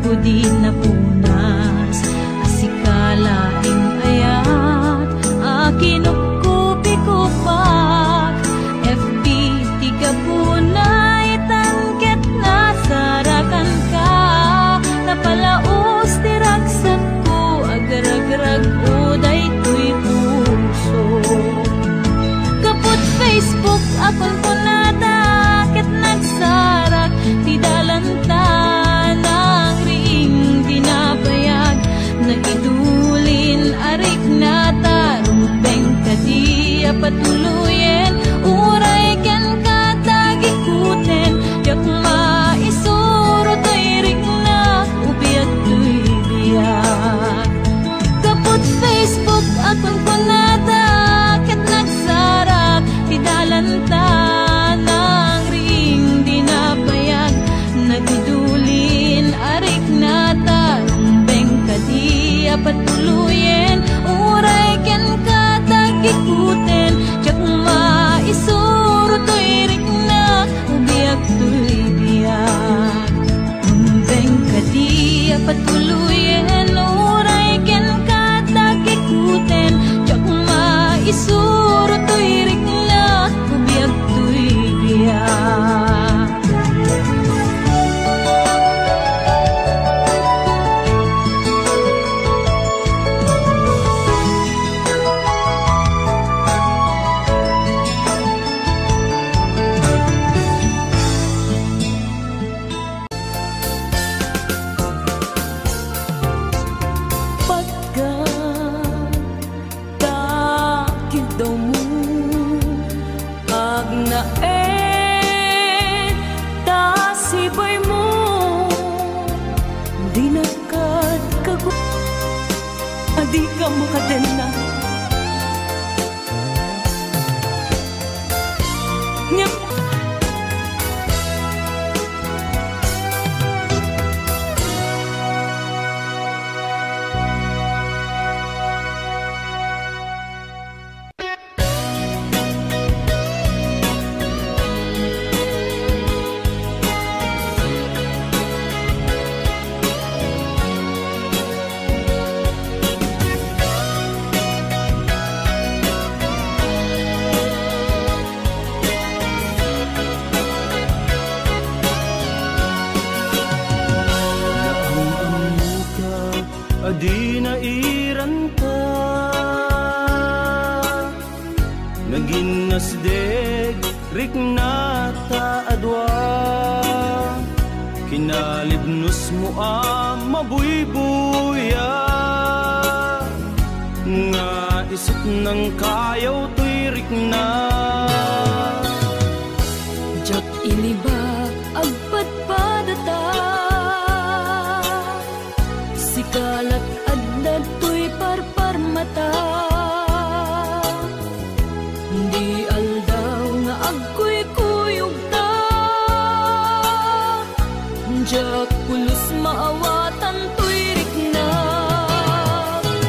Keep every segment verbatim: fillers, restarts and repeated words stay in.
Di napunas a sika laeng ayat a kinupkupikupak. F B ti gapuna itan ket nasarakanka. Napalaus ti ragsakko, agragrag-o daytoy puso. Kaput Facebook a kunkunada ket nagsarak ti dalanta, nangriing di nabayag. Nagidulin a riknata, rumbeng kadi a patuloyen, uray kenka tagikuten, diak maisuro toy riknak, ubiag toy biag. Kaput Facebook a kunkunada ket nagsarak ti dalanta, nangriing di nabayag. Nagidulin a riknata, rumbeng kadi a patuloyen, uray kenka tagikuten, diak maisuro toy riknak, ubiag toy biag. Rumbeng kadi a patuloyen, uray kenka tagikuten, diak maisuro toy riknak, ubiag toy biag. Patgan ta kiddawmo, agnaed ta sibaymo, dinak kad kagu-, a dika makadenna. Ngem Naam-ammoka a di nairanta, naginnasdeg riknata a dua. Kinalibnosmo a mabuybuya, nga isut nangkayaw toy rikna. Diak iliba, agpadpadata. Sika lat adda toy parparmata. Di aldaw nga agkuykuyogta. Diak pulos maawatan toy rikna.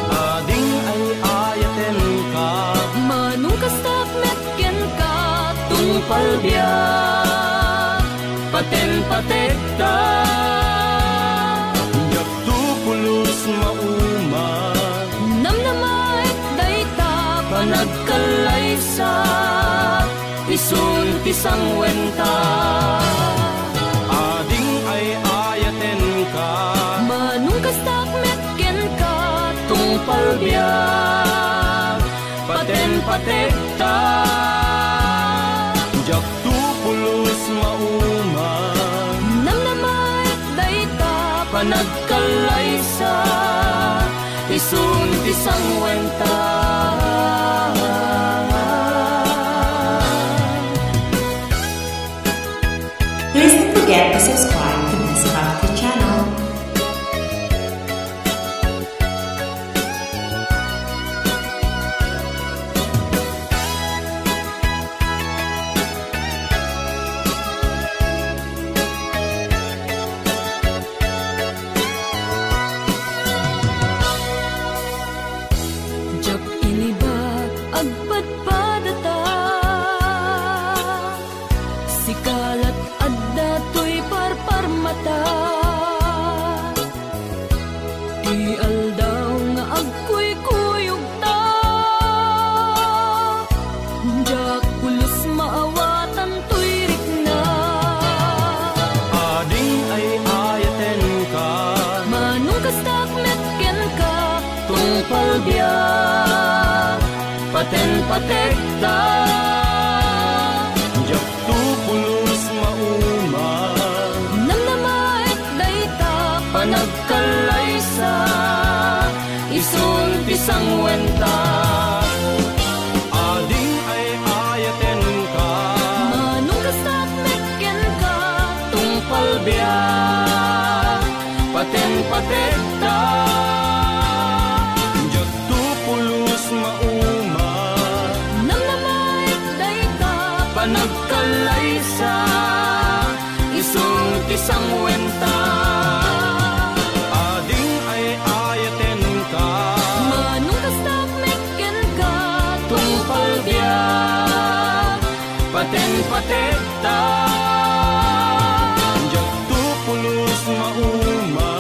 Ading ay-ayatenka. Manong kastak met kenka, tungpal biag, paten-pategta. Diakto pulos mauma. Namnamaek dayta panagkallaysa, isun ti sangwenta. Ading ay-ayatenka. Manong kastak met kenka, tungpal biag, paten-pategta. Diakto pulos mauma. Namnamaek dayta panagkallaysa, isun ti sangwenta. Please don't forget to subscribe to Miss Crafty channel. Diak iliba, agpadpadata. Sika lat adda toy parpar Palbiag, paten-pategta, diakto pulos mauma. Namnamaek dayta panagkallaysa, isun ti sangwenta. Ading ay-ayatenka. Manong kasta met kenka, tungpal biag, paten-pategta, diakto pulos mauma. Namnamaek dayta panagkallaysa, isu ti sangwenta. Ading ay-ayatenka. Manong kasta met kenka, tungpal biag, paten-pategta, diakto pulos mauma.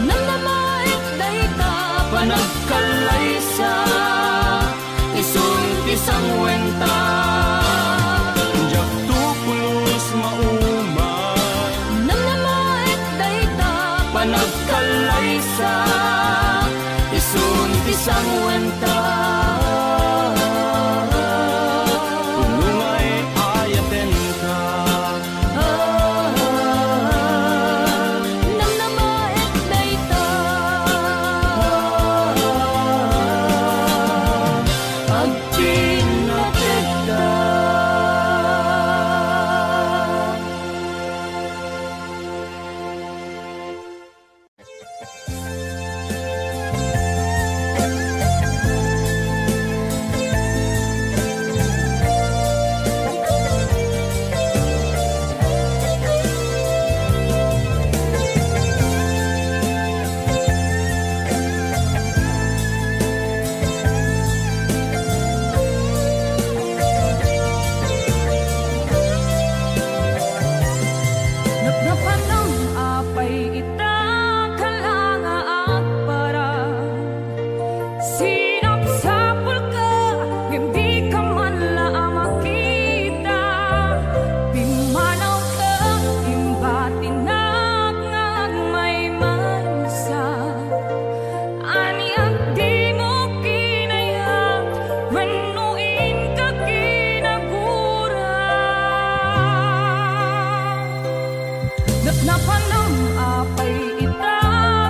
Namnamaek dayta panagkallaysa, isun ti sangwenta. Diakto pulos mauma. Namnamaek dayta panagkallaysa, isun ti sangwenta. Puno nga ay-ayatenka. Namnamaek dayta. Agkinnategta. Napnapanem apay ita, kala nga agparang? Sinapsapulka, ngem dika man la a makita. Pimmanawka, imbatinak nga agmaymaysa. Ania dimo kinayat wenno inka kinagura? Napnapanem apay ita,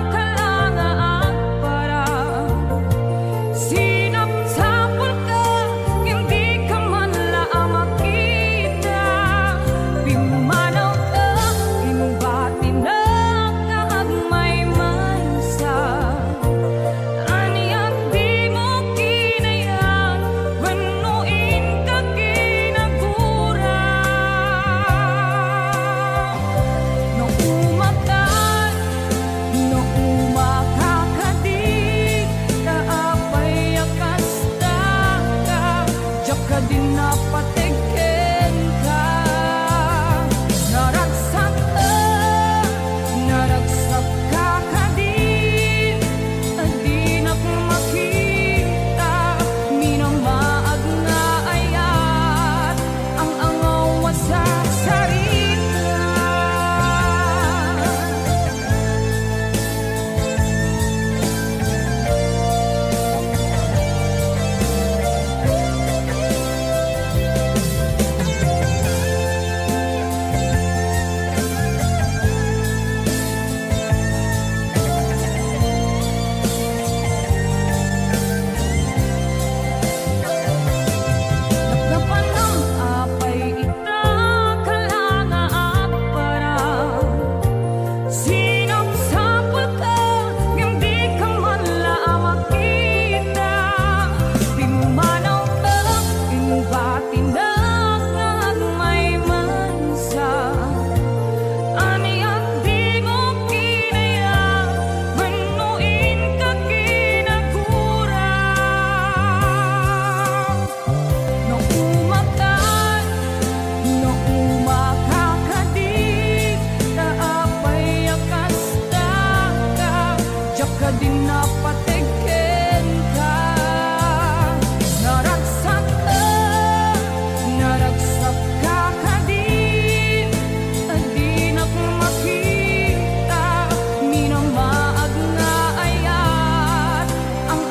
kala nga agparang? Sinapsapulka, ngem dika man la a makita. Pimmanawka, imbatinak nga agmaymaysa. Ania dimo kinayat wenno inka kinagura? No umakan, no umaka kadi, ta apay a kastaka, diak kadi napateg kenka. Naragsak, naragsak ka kadi, a dinak makita, minamaag nga ayat, ang-angaw a sarsarita. Napnapanem apay ita, kala nga agparang? Sinapsapulka, ngem dika man la a makita. Pimmanawka, imbatinak nga agmaymaysa. Ania dimo kinayat wenno inka kinagura? No umakan, no umaka kadi, ta apay a kastaka, diak kadi napateg kenka. Naragsak, naragsak ka kadi, a dinak makita, minamaag nga ayat, ang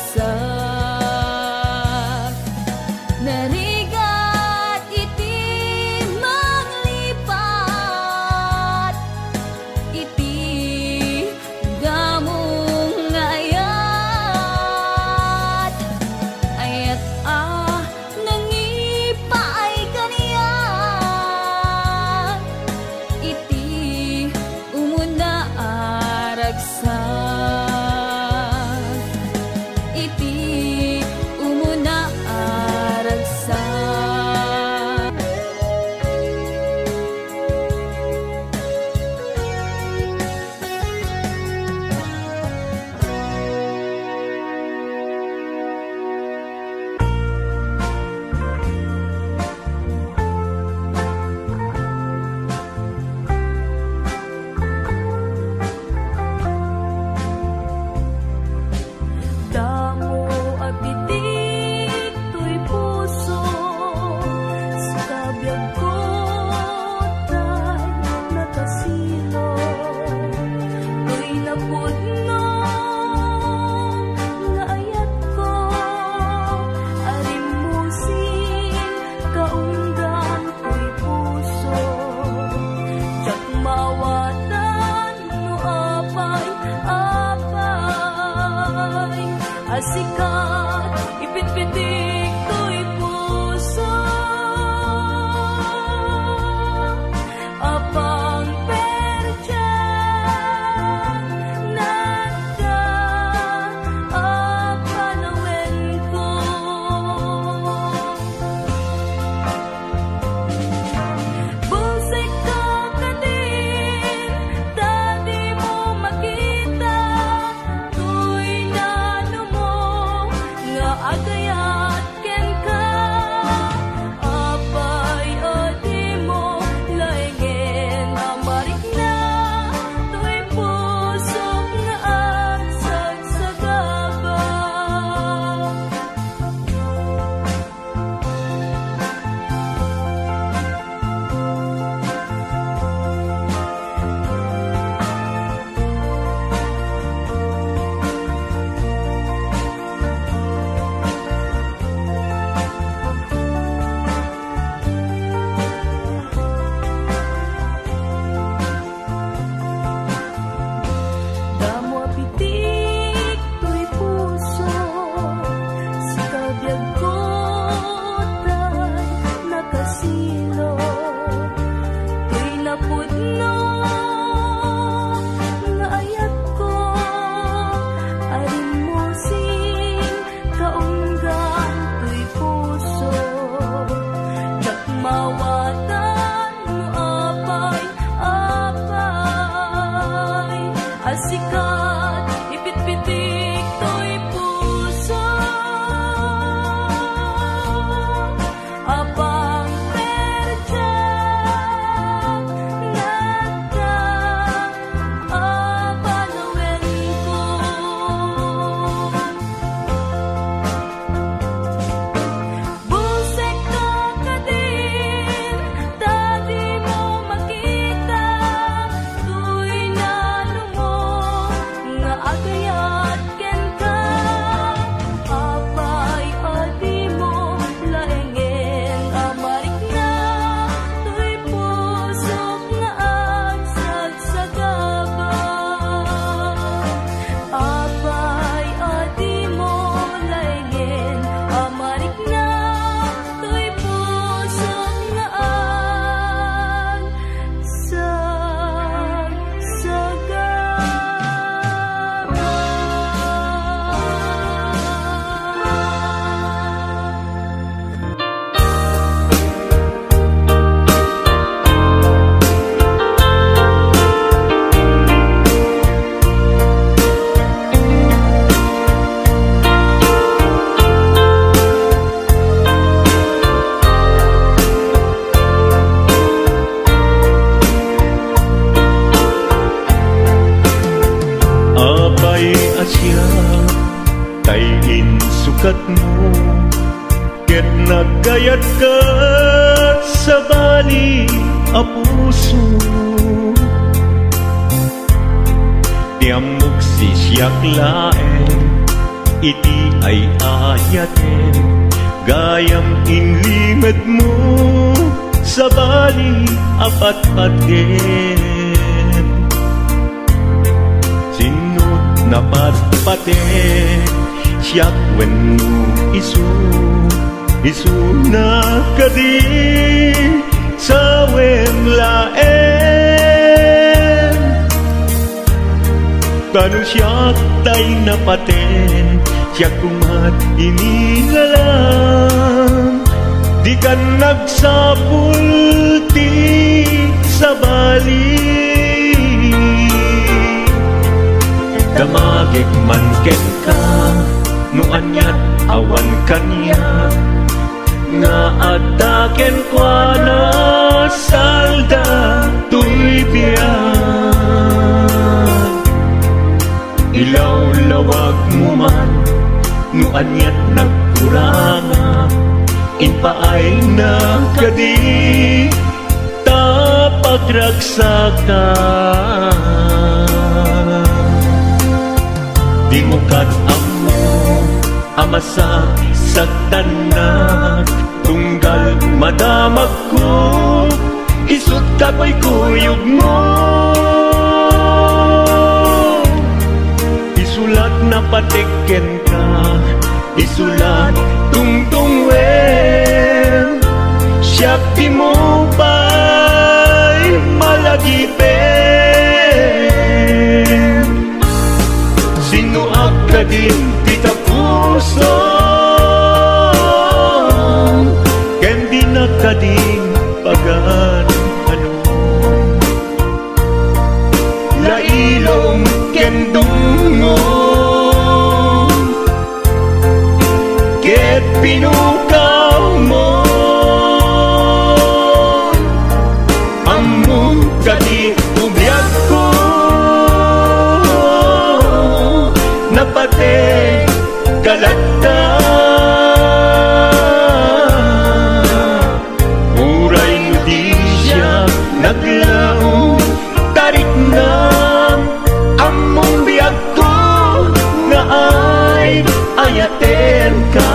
Sa narigat iti manglipat iti damo nga ayat, ayat a nangipaay kaniak iti umuna a ragsak, iti umuna a ragsak. Damo a bitik toy puso, sika biagko tay nakasilo. Toy napudno nga ayatko, a rimmusin kaunggan toy puso. Diak mawatan no apay, apay a sika ipitpitik toy puso. Apang perdiak, nagda a panawenko. Bulsekka kadin, ta dimo makita, toy nanumo nga agayat kenka. Apay a dimo laengen a marikna, toy pusok nga agsagsagaba. Damo a bitik toy puso, sika biagko tay nakasilo. Toy napudno nga ayatko, a rimmusin kaunggan toy puso. Diak mawatan no apay, apay a sika ipitpitik toy puso. Apang perdiak, nagda a panawenko. Bulsekka kadin, ta dimo makita, toy nanumo nga agayat kenka. Apay a dimo laengen a marikna, toy pusok nga agsagsagaba. Apay a dimo laengen a marikna, toy pusok nga agsagsagaba. Apay a siak tay insukatmo, ket nagkayat ket sabali a puso. Ti ammok, sisiak laeng iti ay ayaten, gayam inlimedmo, sabali a patpatgen. Sinno napatpaten, siak wenno isu? Isuna kadi sawen laeng? Ta no siak tay napaten, siak koma ti inilalam. Dikan agsapul ti sabali. Damagek man kenka, no aniat awan kaniak, nga adda kenkuana salda toy biag. Ilawlawagmo man no aniat nagkurangak, impaayna kadi ta pagragsaka. Dimo kad ammo a masaksaktannak, tunggal madamagko, isut' kakuykuyogmo. Isu la ti napatek kenka, isu la ti tungtungwem, siak dimo pay malagipen. Sinnoak kadin ti tapusom, ken dinak kadin pagan-anom. Lailom ken dungngom, ket pinukawmo. Ammom kadi ti biagko, napatek ka latta. Uray no di siak naglaom, tariknam, ammom biagko nga ay-ayatenka.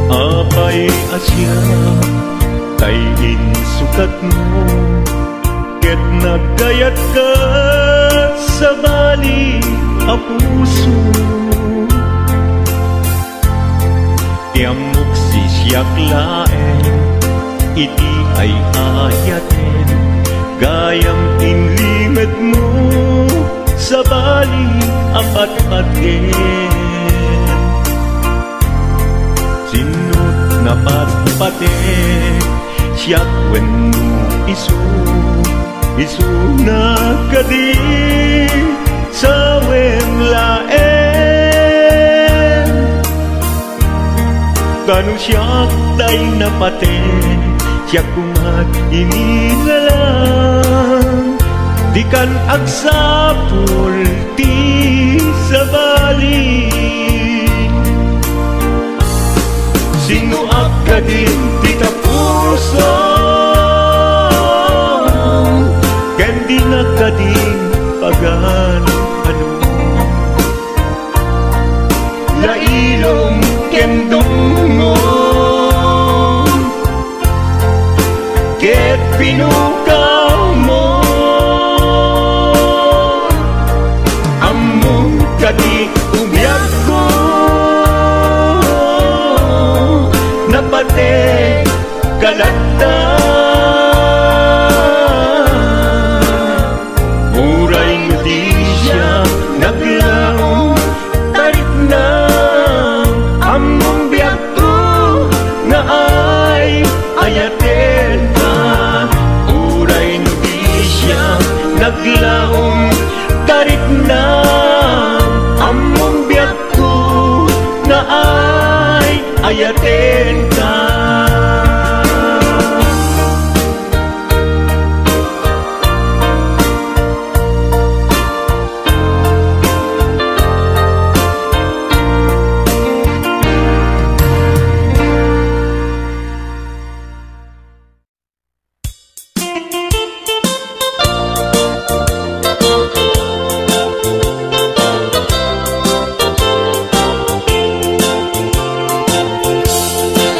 Apay a siak tay insukatmo, ket nagkayat ka sabali a puso. Ti ammok, sisiak laeng iti ay-ayaten, gayam inlimedmo, sabali a patpatgen. Sinno ti napatpatek, siak wenno isu? Isuna kadi sawen laeng? Ta no siak tay napaten, siak koma ti inilalam. Dikan agsapul ti sabali. Sinnoak kadin ti tapusom, ken dinak kadin pagan-anom. Lailom ken dungngom, ket pinukawmo. Ammom kadi ti biagko, napatek ka latta. Uray no di siak naglaom, tariknam, ammom biagko nga ay-ayatenka. Ayatenka.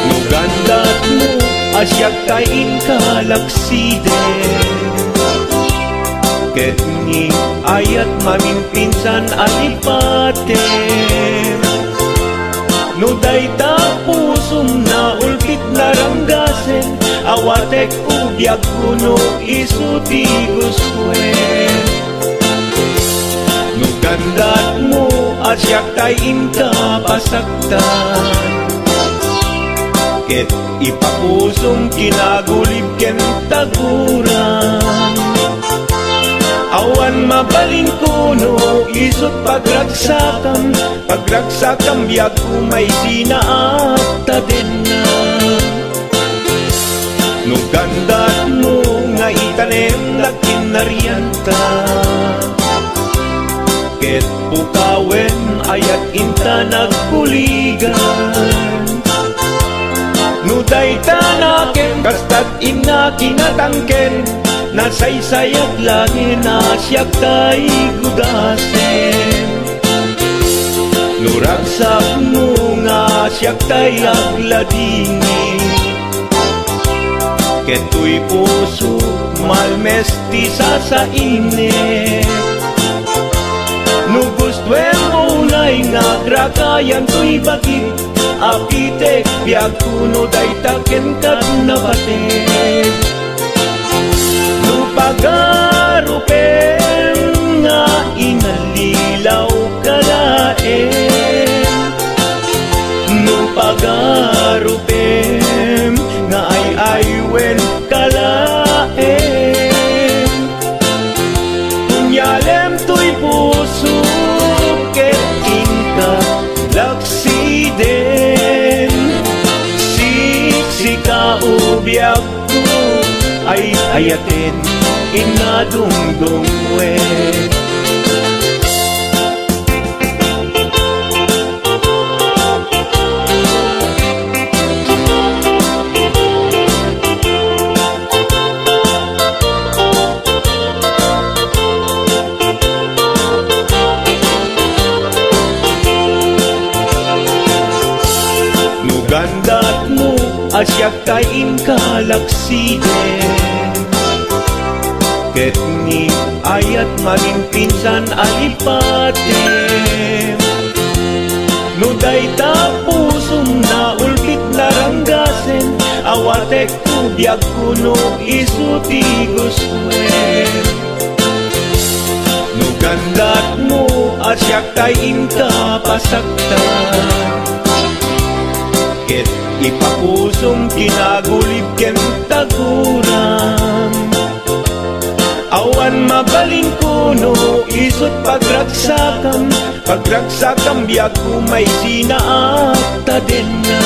No gandatmo a siak tay inka laksiden, ket ni ayat maminpinsan a lipatem. No dayta pusom naulbit naranggasen, awatek biagko no isu ti gustoen. No gandatmo a siak tay inka pasaktan, ket ipapusom kinagulib ken taguran. Awan mabalinko no isut pagragsakam, pagragsakam biagko maisina a tadenna. No gandatmo nga itanem dagiti narianta, ket pukawen ayat inta nagbuligan. No dayta nakem kastat inna kinatangken, nasaysayat laeng a siak tay gudasen. No ragsakmo nga siak tay agladingit, ket toy pusok malmes ti sasainit. No gustoem unay nga agragayan toy bagik, apitek biagko no dayta kenka nabatek. No pagarupem nga inallilaw ka laeng, no pagarupem nga ay-aywen ka laeng, kunyalem toy puso ket inka laksiden. Siksika o biag ko ay ayaten, inadungdungwen. No gandatmo a siak tay inka laksiden, ket ni ayat maminpinsan a lipatem. No dayta pusom naulbit naranggasen, awatek biagko no isu ti gustoem. No gandatmo a siak tay inka pasaktan, ket ipapusom kinagulib ken taguran. Awan mabalinko no isut pagragsakam, pagragsakam biagko maisina a tadenna.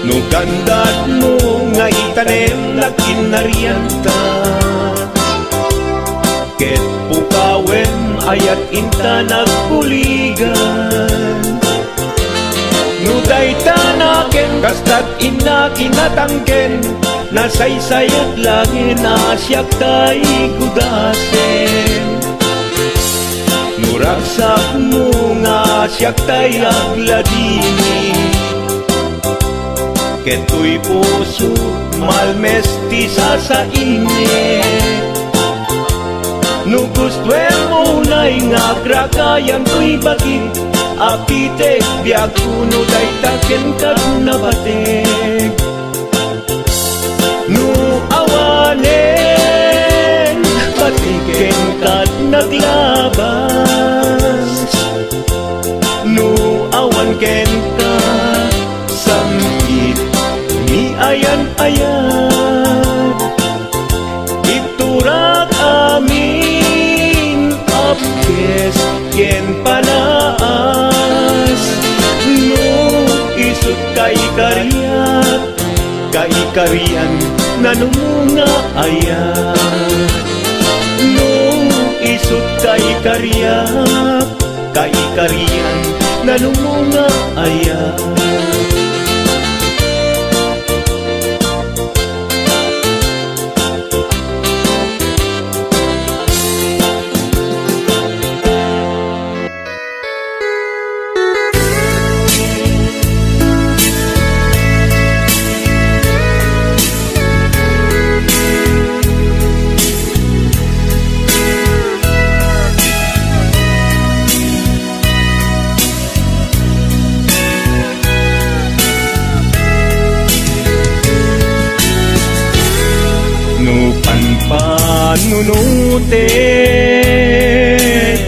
No gandatmo nga itanem dagiti narianta, ket pukawen ayat inta nagbuligan. No dayta nakem kastat inna kinatangken, nasaysayat laeng a siak tay gudasen. No ragsakmo nga siak tay agladingit, ket toy puso malmes ti sasainit. No gustoem unay nga agragayan toy bagim, apitek biagko no dayta kenka nabatek. No awanen, pati kenka naglabas. No awan kenka, samkit ni ayan-ayan. Iturak amin, apkes ken panaas. No Kaikarian, nanumunga aya? No isut' kaikariak, kaikarian, nanumunga aya? No panpanunutek,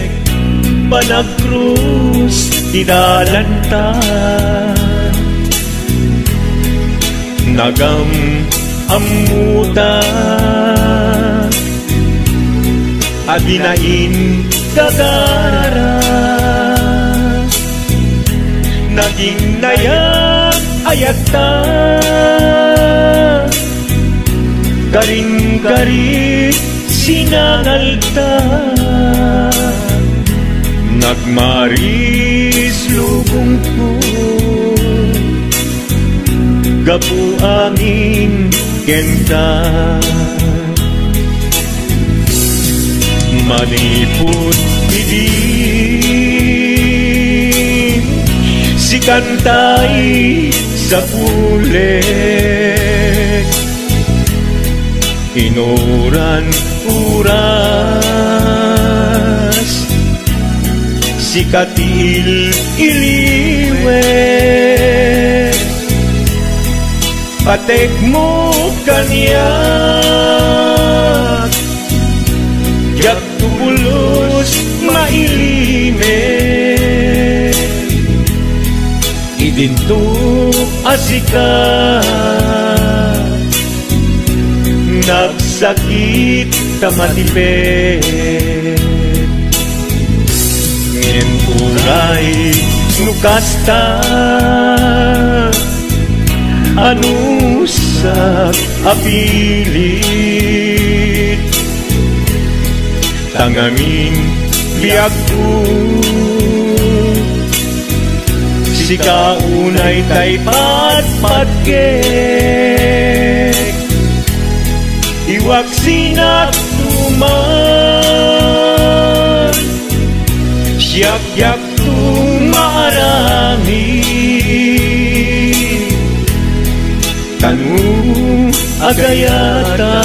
panagkrus ti dalanta. Nagam-ammuta a dina inkagara. Naging nayag-ayatta, karing-kari sinangalta. Nagmaris lubongko gapu amin kenka. Manipud idin, sikantay sapulek. Inuran oras, sika ti il-iliwek. Patekmo kaniak, diak pulos mailimek. Idinto a sika, nagsakit ta matipek. Ngem uray no kasta, anusak a pilit. Tangamin biagko, sika unay tay patpatgek. Iwak sinak tuman, siak diakto maaramid. Kano agayata,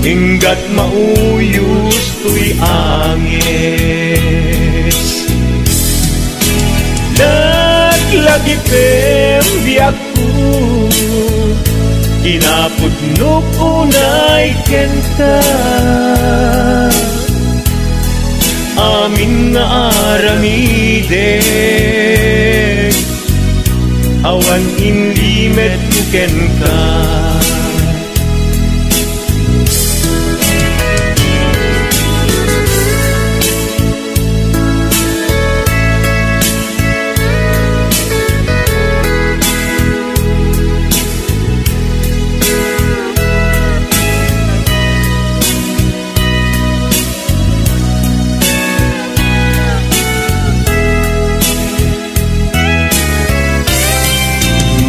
inggat mauyos toy angis. Naglagipem biagko, kinapudnok unay kenka. Amin nga aramidek, awan inlimetko kenka.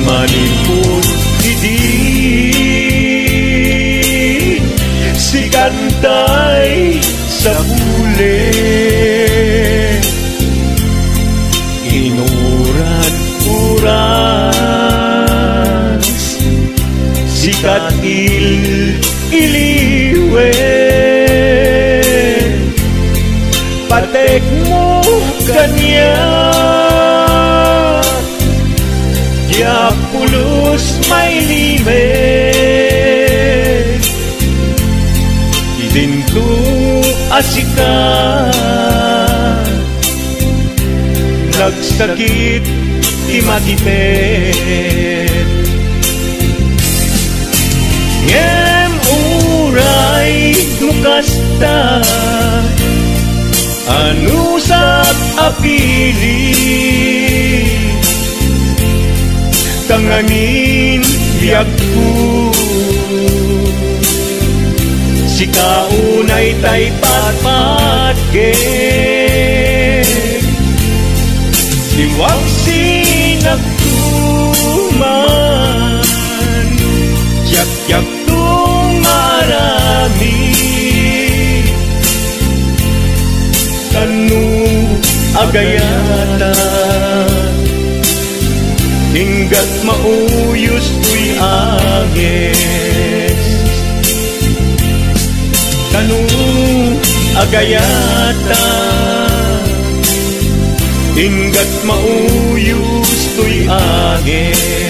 Manipud idi, sikantay sapulek. Inuran oras, sikat il-, iliwek. Patekmo kaniak, diak pulos mailimek. Idinto a sika, nagsakit ti matipek. Ngem uray no kasta, anusak a pilit. Tanganin biagko, sika unay tay patpatgek. Iwagsinak tuman, yakyak tumarami. Kano agayata, inggat mauyos toy agis. Kano agayata, inggat mauyos toy agis.